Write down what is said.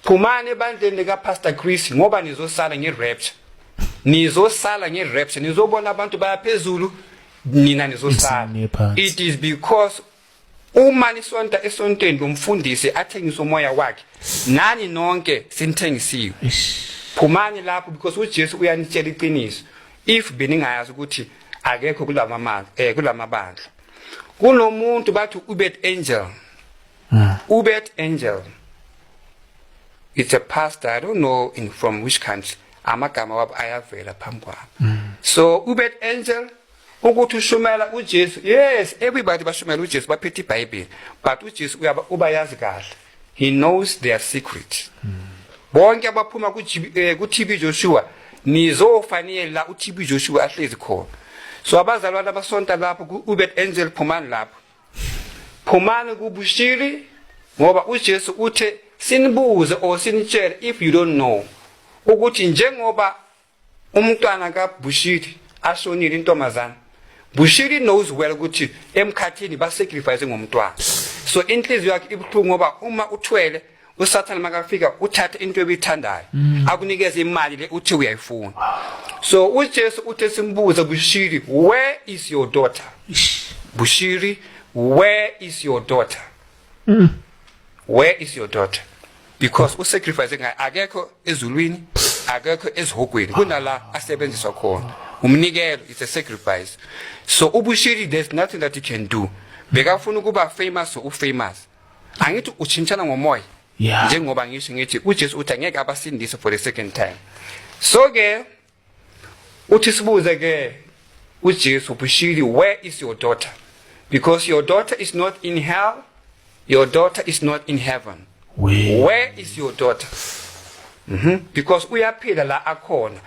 Phumani ebandleni lika Pastor Chris ngoba nizosala nge-rapture. Nizosala nge-rapture, nizobona abantu baya phezulu, nina nizosala. Niye phansi. It is because uma nisonta esontweni lomfundisi athengisa umoya wakhe, nani nonke sinithengisiwe. Phumani lapho because uJesu uyanitshela iqiniso. If beningayazi ukuthi akekho kulama kulamabandla. Kunomuntu bathi Uebert Angel. Uebert Angel. It's a pastor, I don't know in from which country. Amagama wabo ayavela phambi kwami. So Uebert Angel ukuthi ushumela uJesu. Yes, everybody bashumela uJesu, baphethe iBhayibheli. But uJesu uyaba ubayazi kahle. He knows their secret. Bonke abaphuma ku TB Joshua nizofanele la uTB Joshua ahlezi khona. So abazalwane abasonta lapho ku Uebert Angel, phumani lapho. Phumani kuBushiri ngoba uJesu uthe sinibuze or sinitshele, if you don't know, ukuthi njengoba umntwana kaBushiri ashonile, intombazana, Bushiri knows well ukuthi emkhathini ba sacrifice ngomntwana. So inhliziyo yakhe ibuhlungu ngoba uma uthwele, uSathane makafika uthatha into ebithandayo, akunikeze imali le uthi uyayifuna. So uJesu uthe simbuze, "Bushiri, where is your daughter? Bushiri, where is your daughter? Where is your daughter?" Because usacrifice ngaye, akekho ezulwini, akekho ezihogweni, kunala asebenziswa khona umnikelo. It's a sacrifice. So uBushiri, there's nothing that he can do. Bekafuna ukuba famous, so ufamous, angithi uchintshana ngomoya? Njengoba ngisho ngithi uJesu uthi angeke abasindise for the second time. So ke uthi sibuze ke uJesu, "Bushiri, where is your daughter? Because your daughter is not in hell, your daughter is not in heaven. We. Where is your daughter?" Because uyaphila la akhona.